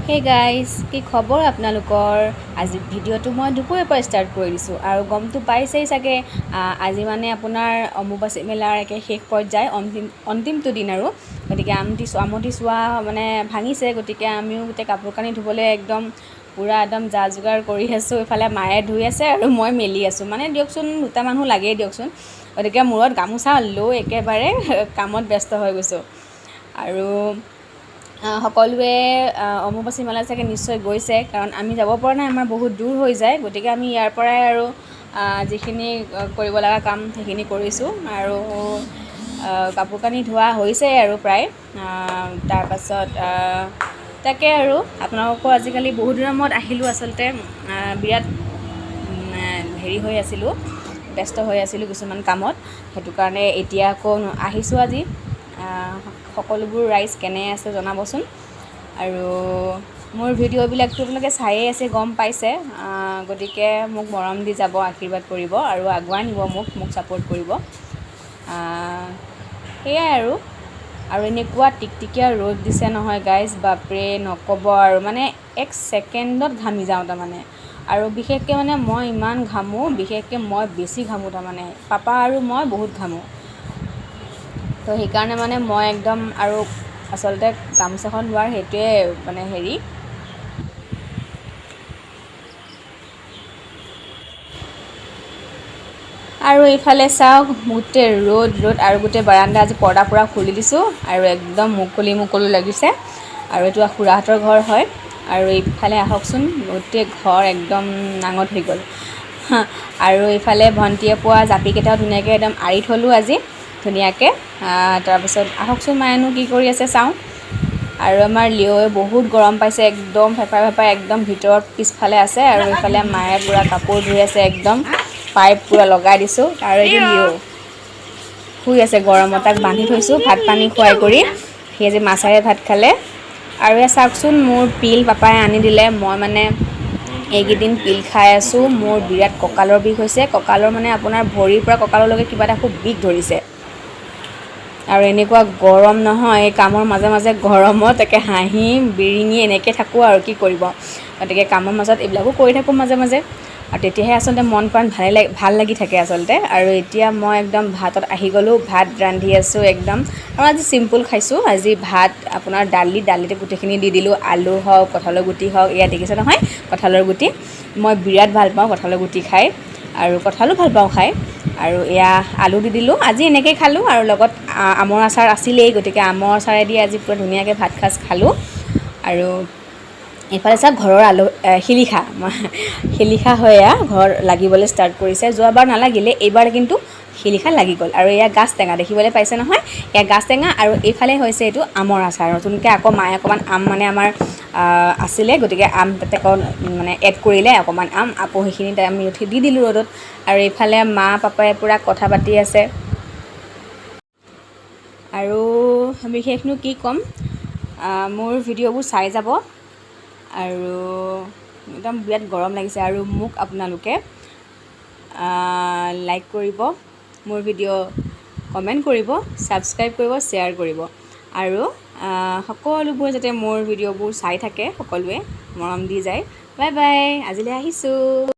Hey guys, কি খবৰ আপোনালোকৰ? আজি ভিডিঅ'টো মই দুপৰীয়াৰ পৰা ষ্টাৰ্ট কৰি দিছোঁ আৰু গমটো পাইছেই চাগে। আজি মানে আপোনাৰ অম্বুবাচী মেলাৰ একে শেষ পৰ্যায়, অন্তিম অন্তিমটো দিন আৰু গতিকে আমতি আমতি চোৱা মানে ভাঙিছে। গতিকে আমিও গোটেই কাপোৰ কানি ধুবলৈ একদম পূৰা একদম যা যোগাৰ কৰি আছোঁ। ইফালে মায়ে ধুই আছে আৰু মই মেলি আছোঁ। মানে দিয়কচোন, দুটা মানুহ লাগেই দিয়কচোন। গতিকে মূৰত গামোচা লৈ একেবাৰে কামত ব্যস্ত হৈ গৈছোঁ। আৰু সকলোৱে অম্বুবাচী মেলা চাগে নিশ্চয় গৈছে, কাৰণ আমি যাব পৰা নাই, আমাৰ বহুত দূৰ হৈ যায়। গতিকে আমি ইয়াৰ পৰাই আৰু যিখিনি কৰিব লগা কাম সেইখিনি কৰিছোঁ আৰু কাপোৰ কানি ধোৱা হৈছে আৰু প্ৰায়। তাৰপাছত তাকে আৰু আপোনালোকো আজিকালি বহুত দিনৰ মূৰত আহিলোঁ। আচলতে বিৰাট হেৰি হৈ আছিলোঁ, ব্যস্ত হৈ আছিলোঁ কিছুমান কামত। সেইটো কাৰণে এতিয়া আকৌ আহিছোঁ আজি। সকলোবোৰ ৰাইজ কেনে আছে জনাবচোন। আৰু মোৰ ভিডিঅ'বিলাকতো আপোনালোকে চায়ে আছে, গম পাইছে। গতিকে মোক মৰম দি যাব, আশীৰ্বাদ কৰিব আৰু আগুৱাই নিব মোক মোক ছাপোৰ্ট কৰিব। সেয়াই আৰু। আৰু এনেকুৱা টিকটিকীয়া ৰ'দ দিছে নহয় গাইজ, বাপৰে, নক'ব আৰু। মানে এক ছেকেণ্ডত ঘামি যাওঁ তাৰমানে। আৰু বিশেষকৈ মানে মই ইমান ঘামোঁ, বিশেষকৈ মই বেছি ঘামোঁ তাৰমানে। পাপা আৰু মই বহুত ঘামোঁ। তো সেইকাৰণে মানে মই একদম আৰু আচলতে গামোচাখন লোৱাৰ সেইটোৱে মানে হেৰি। আৰু এইফালে চাওক, গোটেই ৰ'দ ৰ'দ আৰু গোটেই বাৰাণ্ডা আজি পৰ্দা পূৰা খুলি দিছোঁ আৰু একদম মুকলি মুকলি লাগিছে। আৰু এইটো খুৰাহঁতৰ ঘৰ হয়। আৰু এইফালে আহকচোন, গোটেই ঘৰ একদম নাঙঠ হৈ গ'ল। আৰু এইফালে ভণ্টিয়ে পোৱা জাপিকেইটাও ধুনীয়াকৈ একদম আঁৰি থ'লোঁ আজি ধুনীয়াকৈ। তাৰপিছত আহকচোন, মায়েনো কি কৰি আছে চাওঁ। আৰু আমাৰ লিঅ'য়ে বহুত গৰম পাইছে, একদম ফেফাই ফেফাই একদম ভিতৰত পিছফালে আছে। আৰু এইফালে মায়ে পূৰা কাপোৰ ধুই আছে, একদম পাইপ পূৰা লগাই দিছোঁ। আৰু এইটো লিঅ' শুই আছে গৰমত, তাক বান্ধি থৈছোঁ ভাত পানী খুৱাই কৰি। সি আজি মাছেৰে ভাত খালে। আৰু এয়া চাওকচোন, মোৰ পিল পাপাই আনি দিলে। মই মানে এইকেইদিন পিল খাই আছোঁ। মোৰ বিৰাট কঁকালৰ বিষ হৈছে। কঁকালৰ মানে আপোনাৰ ভৰিৰ পৰা কঁকাললৈকে কিবা এটা খুব বিষ ধৰিছে। আৰু এনেকুৱা গৰম নহয়, এই কামৰ মাজে মাজে গৰমত একে হাঁহি বিৰিঙি এনেকৈ থাকোঁ আৰু কি কৰিব। গতিকে কামৰ মাজত এইবিলাকো কৰি থাকোঁ মাজে মাজে আৰু তেতিয়াহে আচলতে মন প্ৰাণ ভালে লাগি ভাল লাগি থাকে আচলতে। আৰু এতিয়া মই একদম ভাতত আহি গ'লোঁ, ভাত ৰান্ধি আছোঁ একদম। আৰু আজি চিম্পুল খাইছোঁ। আজি ভাত আপোনাৰ দালি, দালিতে গোটেইখিনি দি দিলোঁ, আলু হওক, কঁঠালৰ গুটি হওক। এয়া দেখিছে নহয়, কঁঠালৰ গুটি। মই বিৰাট ভাল পাওঁ কঁঠালৰ গুটি খাই আৰু কঁঠালো ভাল পাওঁ খাই। আৰু এয়া আলু দি দিলোঁ, আজি এনেকৈ খালোঁ। আৰু লগত আমৰ আচাৰ আছিলেই, গতিকে আমৰ আচাৰেদি আজি পূৰা ধুনীয়াকৈ ভাত সাজ খালোঁ। আৰু এইফালে চাওক, ঘৰৰ আলু শিলিখা, শিলিখা হৈ এয়া ঘৰ লাগিবলৈ ষ্টাৰ্ট কৰিছে। যোৱাবাৰ নালাগিলে, এইবাৰ কিন্তু শিলিখা লাগি গ'ল। আৰু এয়া গাজ টেঙা দেখিবলৈ পাইছে নহয়, এয়া গাজ টেঙা। আৰু এইফালে হৈছে এইটো আমৰ আচাৰ। নতুনকৈ আকৌ মায়ে অকণমান আম মানে আমাৰ আছিলে, গতিকে আম তাতে অকণ মানে এড কৰিলে অকণমান আম, আকৌ সেইখিনি আমি উঠি দি দিলোঁ ৰ'দত। আৰু এইফালে মা পাপাই পূৰা কথা পাতি আছে। আৰু বিশেষনো কি ক'ম, মোৰ ভিডিঅ'বোৰ চাই যাব। আৰু একদম বিৰাট গৰম লাগিছে। আৰু মোক আপোনালোকে লাইক কৰিব, মোৰ ভিডিঅ' কমেণ্ট কৰিব, ছাবস্ক্ৰাইব কৰিব, শ্বেয়াৰ কৰিব আৰু সকলোবোৰ যাতে মোৰ ভিডিঅ'বোৰ চাই থাকে, সকলোৱে মৰম দি যায়। বাই বাই, আজিলৈ আহিছোঁ।